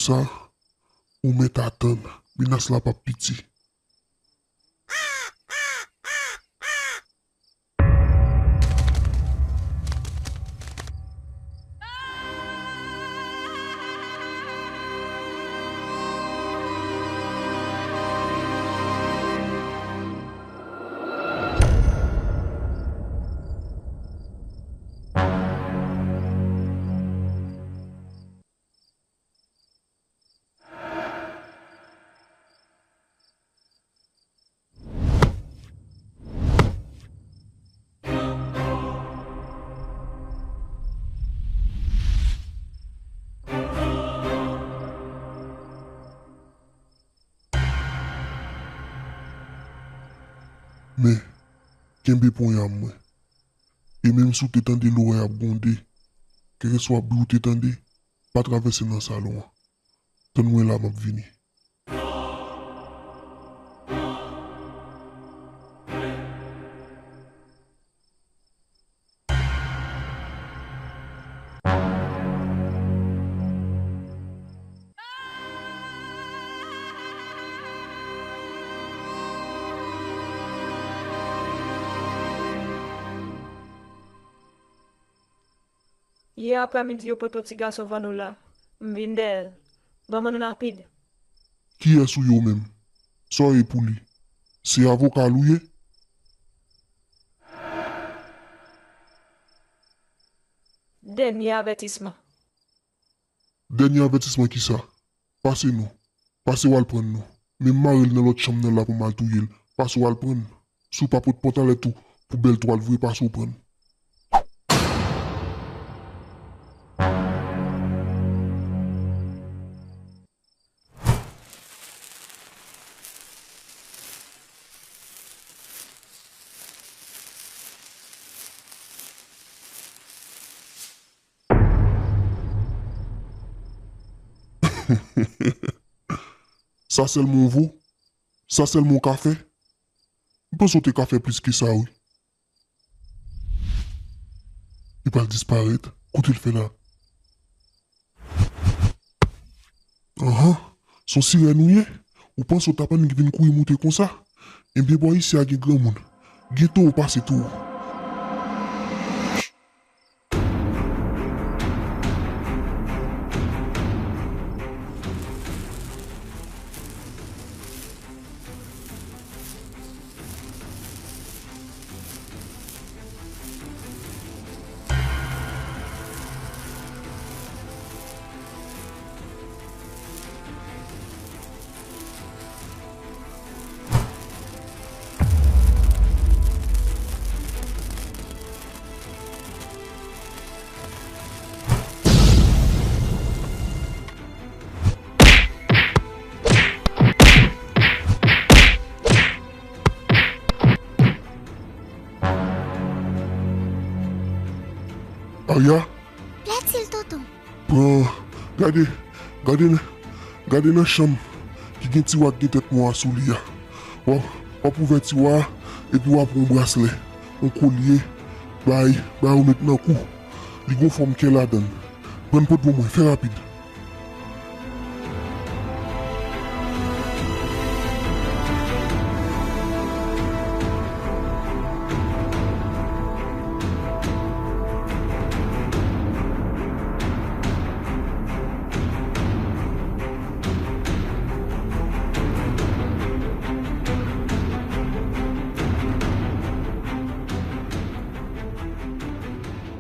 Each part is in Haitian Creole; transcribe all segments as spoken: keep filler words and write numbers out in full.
Sa, ou mèt atann, menas la p ap piti. Men, kenbe ponya mwen. E menm si w te tande lorèy ap gwonde, kèlkeswa bri w te tande, pa travèse nan salon an. Tann mwen la, m ap vini. Yè aprèmidi, yo pote yon ti gason vann ou la. M vin dèyè l. Ban m vann rapid. Kiyès ou ye w menm? Sa w ye pou li? Se avoka l ou ye? Dènye avètisman. Dènye avètisman kisa? Pase non. Pase w al pran non. Men m mare l nan lòt chanm nan la pou m al touye l. Pase w al pran. Si w pa pot pantalèt ou pou bèl twal vre, pase w pran. Sa sèlman w vo? Sa sèlman w ka fè? M panse w te ka fè plis ke sa, wi. Li pral disparèt. Kote l fè la? Anhan, se yon sirèn ou ye? Ou panse w t ap annik vin kouri moute konsa? Ebyen, bò isi a gen granmoun. Gen towo pase towo. Arya? Platil, tonton. Pran, gade, gade nan, gade nan chanm ki gen tiwa k gen tèt mò a sou li a. W ap, w ap ouvè tiwa a, epi w ap pran yon braslè, yon kolye, bay, bay ou met nan kou. Li gon fòm kè ladan l. Pran pot pou mwen, fè rapid.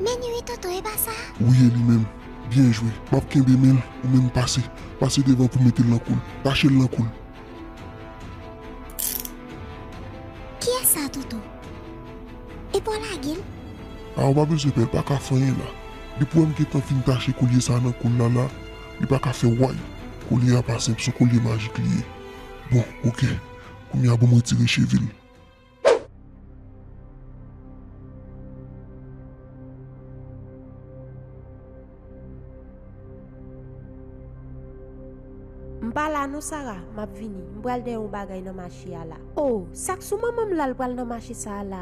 Men li wi, tonton, e pa sa? Wi, e li menm. Byen jwe. M ap kenbe men l, ou menm pase. Pase devan pou mete l nan kou l. Tache l nan kou l. Kiyès sa, tonton? E pa w lage l? A, ou pa bezwen pè, l pa ka fè anyen la. Depi w wè m gentan fin tache kolye sa a nan kou l la la, li pa ka fè way. Kolye a pa senp, se yon kolye majik li ye. Bon, oke. Kounye a ban m retire cheve l. M pa la non, Sara, m ap vini. M pral dèyè yon bagay nan mache a la. O, sa k sou manman m la l pral nan mache sa a la?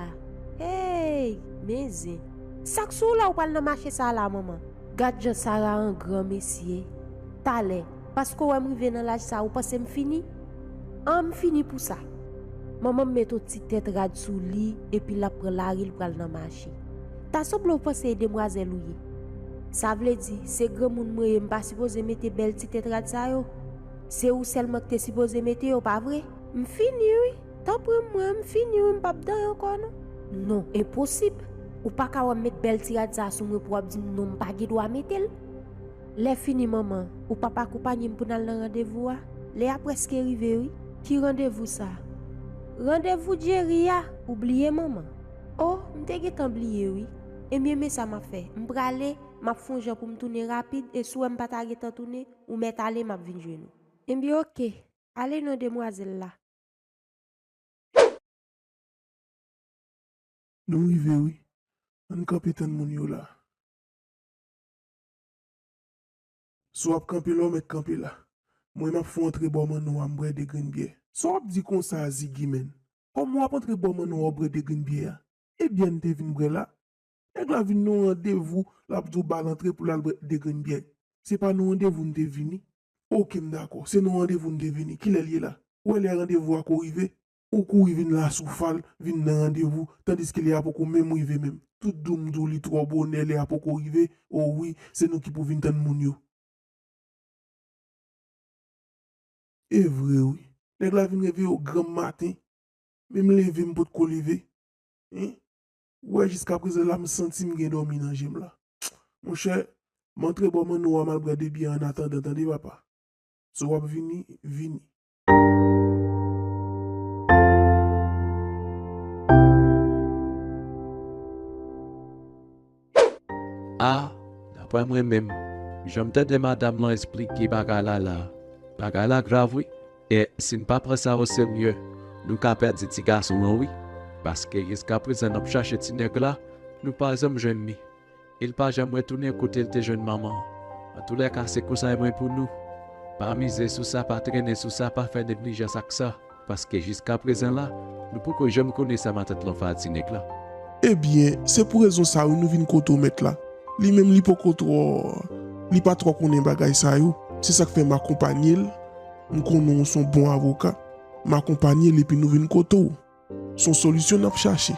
Hey, men zen. Sa k sou w la ou pral nan mache sa a la, manman? Gad jan Sara an gran mesye. Talè, Paske w wè m rive nan laj sa, ou panse m fini? An, m fini pou sa. Manman m met yon ti tèt rad sou li, epi l ap pran lari, l pral nan mache. Ta sanble w panse e demwazèl ou ye. Sa vle di, se granmoun mwen ye, m pa sipoze mete bèl ti tèt rad sa yo? Se ou sèlman ki te sipoze mete yo, pa vre? M fini, wi. Tanpri mwen, m fini, wi, m p ap danyen ankò, non. Non, enposib. Ou pa ka wè m met bèl ti rad sa a sou mwen pou w ap di m non, m pa gen dwa mete l. Lè fini, manman, ou p ap akonpaye m pou n al nan randevou a? Lè a prèske rive, wi. Ki randevou sa? Randevou Jerry a? Ou bliye, manman? O, m te gentan bliye, wi. Ebyen, men sa m ap fè. M prale, m ap fè yon jan pou m tounen rapid, e si w wè m pa ta gentan tounen, ou mèt ale, m ap vin jwenn ou. Ebyen, oke. Ale non, demwazèl la. Nou rive wi. Ann kanpe tann moun yo la. Si w ap kanpe la, w mèt kanpe la. Mwen, m ap fè w antre bò manno a, m bwè de grenn byè. Sa w ap di konsa a, Ziggy, menn? Kòman w ap antre bò manno a, w bwè de grenn byè a? E byè n te vin bwè la? Nèg la vin nan randevou, l ap di w ba l antre pou l al bwè de grenn byè. Se pa nan randevou n te vini. Oke, m dakò. Se nan randevou n te vini. Kilè l ye la? Ou wè lè randevou a ko rive? Ou kouri vin la sou fal, vin nan randevou, tandiske lè a poko menm rive menm. Tout di w m di w li twò bonè, lè a poko rive. O wi, se nou ki pou vin tann moun yo. E vre wi. Nèg la vin reveye w granm maten. Menm leve m potko leve. Hen? Ou wè jiskaprezan la m santi m gen dòmi nan je m la. Monchè, m antre bò manno a m al bwè de byè annatandan, tande papa. Si w ap vini, vini. A, daprè mwen menm, jan m tande madanm lan esplike bagay la la, bagay la grav wi. E si n pa pran sa oserye, nou ka pèdi ti gason an wi. Paske jiskaprezan n ap chache ti nèg la, nou pa janm jwenn li. E l pa janm retounen kote l te jwenn manman an. Antoulèka, se konsèy mwen pou nou. Pa mize sou sa, pa trennen sou sa, pa fè neglijans ak sa. Paske jiskaprezan la, nou poko janm konnen sa matant lan fè a ti nèg la. Ebyen, se pou rezon sa wi nou vin kote w mèt la. Li menm li poko twò, li pa twò konnen bagay sa yo. Se sa k fè m akonpanye l. M konnen w se yon bon avoka. M akonpanye l epi nou vin kote w. Se yon solisyon n ap chache.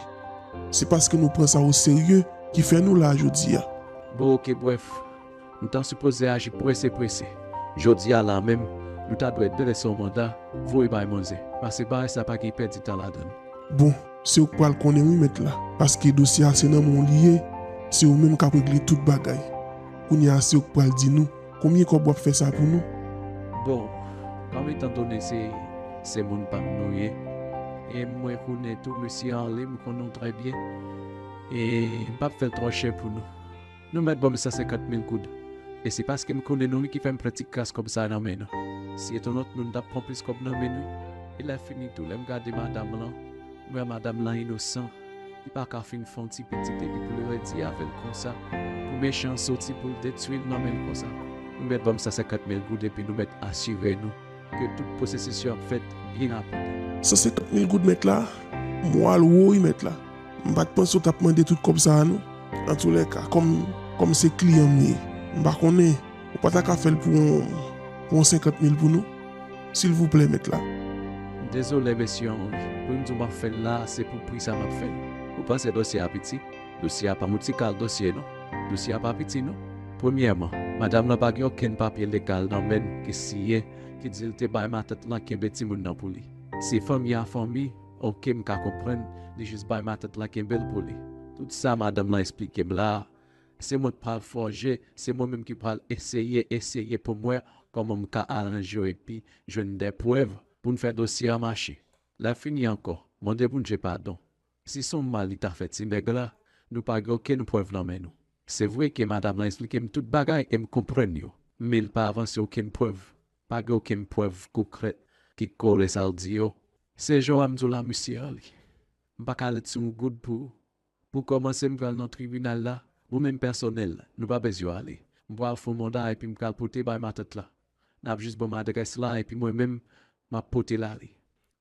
Se paske nou pran sa oserye ki fè nou la jodi a. Bon, oke, brèf. Nou ta sipoze aji prese prese. Jodi a la menm, nou ta dwe drese yon manda, voye bay manzè. Paske bagay sa pa gen pèdi tan ladan l. Bon, se ou k pral konnen wi, mèt la. Paske dosye a se nan men w li ye, se ou menm k ap regle tout bagay. Kounye a se ou k pral di nou konbyen kòb w ap fè sa pou nou. Bon, kòm etandone se, se moun pa m nou ye, e mwen konnen tou mesye Arly, m konnen w trè byen, e m p ap fè l twò chè pou nou. Nou mèt ban m san senkant mil goud. E se paske m konnen nou wi ki fè m pran ti kras kòb sa nan men nou. Si se t yon lòt moun, m t ap pran plis kòb nan men nou. E lè fini tou, lè m gade madanm lan, m wè madanm lan inosan. Li pa ka fin fè yon ti pitit epi pou l redi avè l konsa. Pou mechan an soti pou l detwi l nan men l konsa. Nou mèt ban m san senkant mil goud epi nou mèt asire nou ke tout pwosesis yo ap fèt byen rapid. San senkant mil goud mèt la, mwa l wo wi mèt la. M pa t panse w t ap mande tout kòb sa a non. Antoulèka, kòm, kòm se kliyan m ye, m pa konnen, ou pa ta ka fè l pou yon, pou yon senkant mil pou nou? Silvouplè, mèt la. M dezole, mesye Henry. Pou m di w m ap fè l la, se pou pri sa m ap fè l. Ou panse dosye a piti? Dosye a pa yon ti kal dosye non. Dosye a pa piti non. Premyèman, madanm lan pa gen okenn papye legal nan men l ki siyen, ki di l te bay matant lan kenbe timoun nan pou li. Si fanmi a fanmi, oke, m ka konprann, li jis bay matant lan kenbe l pou li. Tout sa madanm lan esplike m la a, se mwen k pral fòje, se mwen menm ki pral eseye, eseye pou m wè kòman m ka aranje yo epi jwenn de prèv pou n fè dosye a mache. Lè fini ankò, mande Bondye padon. Si se yon mal li ta fè ti nèg la, nou pa gen okenn prèv nan men nou. Se vre ke madanm lan esplike m tout bagay e m konprann yo, men li pa avanse okenn prèv. Pa gen okenn prèv konkrè ki kore sa l di yo. Se jan w a m di w la, mesye Arly. M pa ka lèt sou yon goud pou ou. Pou kòmanse, m pral nan tribinal la, mwen menm pèsonèl, nou pa bezwen ale. M pral fè yon manda epi m pral pote bay matant la. N ap jis ban m adrès la epi mwen menm, m ap pote l ale.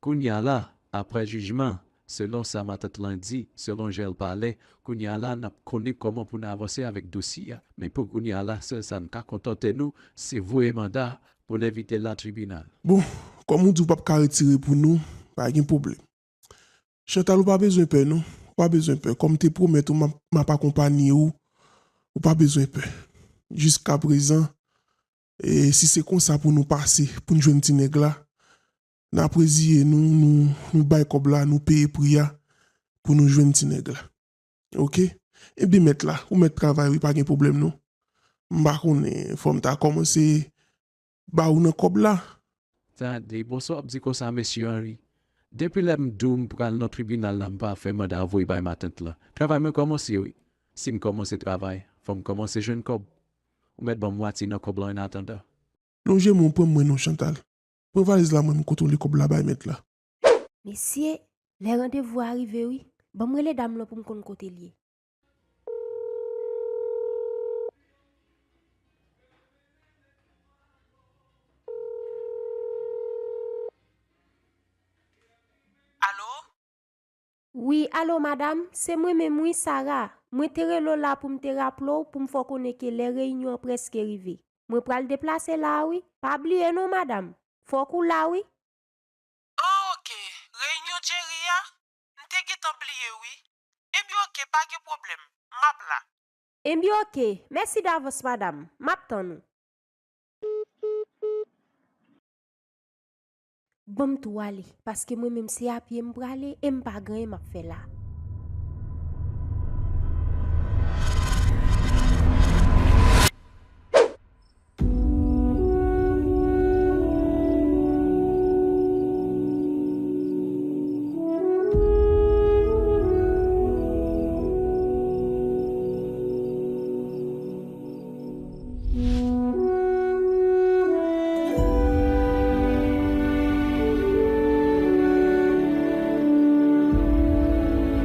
Kounye a la, apre jijman, Selon sa matant lan di, selon jan l pale, kounye a la n ap konnen kòman pou n avanse avèk dosye a. Men pou kounye a la, sèl sa n ka kontante nou, se voye manda pou n envite l nan tribinal. Bon, kòm ou di w p ap ka retire pou nou, pa gen pwoblèm. Chantal, ou pa bezwen pè non. Ou pa bezwen pè. Kòm m te pwomèt ou, m ap, m ap akonpanye w. Ou pa bezwen pè. Jiskaprezan, e si se konsa pou nou pase, pou n jwenn ti nèg la, n ap reziye nou, nou, nou bay kòb la, nou peye pri a pou nou jwenn ti nèg la. Oke? Ebyen mèt la, ou mèt travay wi, pa gen pwoblèm non. M pa konnen, fò m ta kòmanse ba ou nan kòb la. Tande, bonswa w ap di konsa, mesye Henry. Depi lè m di w m pral nan tribinal la, m pa fè manda voye bay matant lan. Travay mwen kòmanse wi. Si m kòmanse travay, fò m kòmanse jwenn kòb. Ou mèt ban m mwatye nan kòb lan annatandan. Lonje men w pran mwen non, Chantal. Pran valiz la, mwen m kontwole kòb la bay mèt la. Mesye, lè randevou a rive wi. Ban m rele dam lan pou m konn kote l ye. Alo? Wi, alo, madanm, se mwen menm wi, Sara. Mwen te rele w la pou m te raple w pou m fè w konnen ke lè reyinyon an prèske rive. Mwen pral deplase la a wi. Pa bliye non, madanm. Fòk ou la wi. Oh, oke. Reyinyon Jerry a? M te gentan bliye wi. Ebyen oke, pa gen pwoblèm. M ap la. Ebyen oke. Mèsi davans, madanm. M ap tann ou. Ban m tou ale, paske mwen menm se a pye m prale e m pa gen anyen m ap fè la.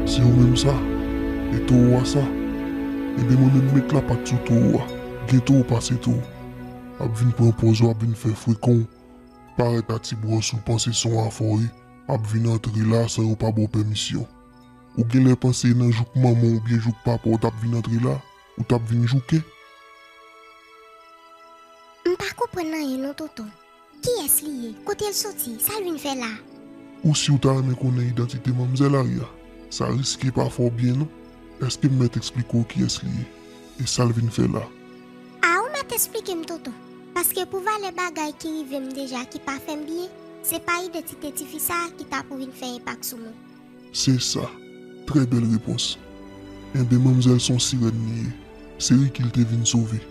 Se ou menm sa, e towo a sa, ebyen mwen menm met lapat sou towo a, gen towo pase towo, ap vin pran pòz ou, ap vin fè frekan w, parèt a ti bwòs ou panse se yon afè w ye, ap vin antre la san yo pa ba w pèmisyon. Ou genlè panse nan jouk manman w oubyen jouk papa w t ap vin antre la, ou t ap vin jouke. M pa konprann anyen non, tonton. Kiyès li ye? Kote l soti? Sa l vin fè la? Ou si w ta renmen konnen idantite manmzèl Aya? Sa riske pa fè w byen non. Èske m mèt eksplike w kiyès li ye? E sa l vin fè la? A, ou mèt eksplike m, tonton. Paske pou valè bagay ki rive m deja ki pa fè m byen, se pa idantite tifi sa a ki ta pou vin fè enpak sou mwen. Se sa. Trè bèl repons. Enben, manmzèl se yon sirèn li ye. Se Ricky l te vin sove.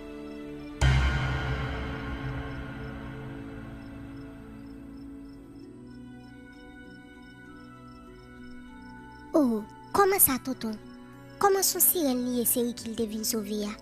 Oh, kòman sa, tonton? Kòman se yon sirèn li ye, se Ricky l te vin sove a?